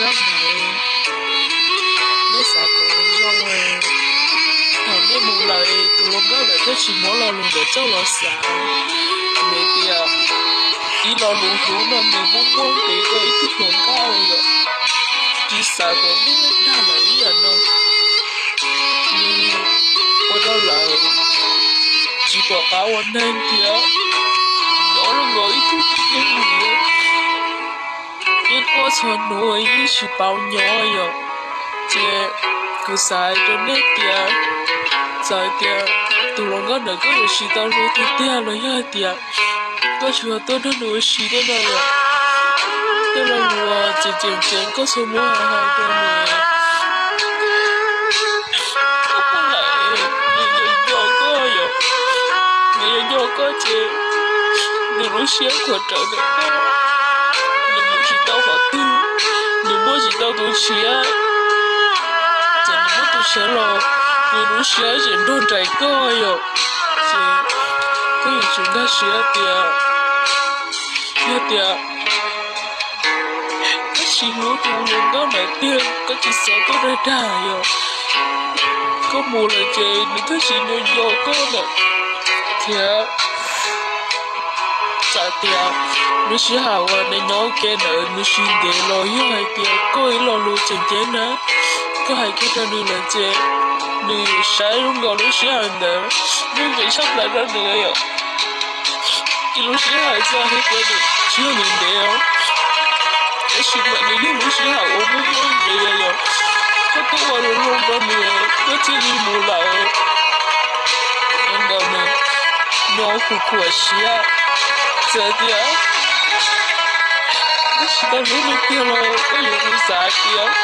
Neb xav kom zoo, thaum neb mus lawm tus hluas nkauj ntawd twb tsis muab lo lus ntawd coj los xav. Nws tias ib lo lus hlub no nws muaj muaj ntev rau ib tug hluas nkauj yom. Tsis xav kom neb dag lawm ib yam no. Nws ua rau lawv tsis pom qab ua neeg thiab nyob rau nkaus ib tug tib neeg li. Yeej quaj txhua hnub yeej tsis paub nyob yom. Ces kuv xav rau nej tias, txawm tias tus hluas nkauj ntawd koj yuav siv tau zoo tiag tiag los yog hais tias koj tsis yog tuaj nrog nws ua si tej no yom, tej lo lus tseem ceeb ceeb koj txhob muab hais rau nws. Koj pom lawm nws yuav nco koj yom, nws yuav nco koj ces nws lub siab khuav rawv ntawm koj, nws mus tsis tau qhov twg, nws muaj tsis tau tus tshiab, ces nws muaj tus tshiab los nws lub siab tseem nrog nraim koj yom. Ces koj yuav tsum nkag siab tias, yog tias koj tsis hlub tus hluas nkauj ntawd tiag koj tsis txhob tuaj dag dag yom. Koj mus lawm ces nws twb tsis nco nco koj lawm thiab. Txawm tias lub sij hawm uas neb nyob ua ke ntawd nws siv ntev los yog hais tias koj ib lo lus tseem ceeb na, koj hais kiag rau nws lawm ces nws saib zoo nkaus lub sij hawm ntawd yeej ntev tshaj plaws rau nws yom. Ib lub sij hawm txawm hais tias nws tsis yog ntev ntev os, tab sis mas nws yog lub sij hawm uas muaj muaj ntev yom. Koj tuaj ua lus zoo rau nws koj thiaj li mus lawm. Ua ntawd mas nyob khuv khuam siab, txawm tias koj tsis tau hlub nws tiag los koj yuav mus xav tias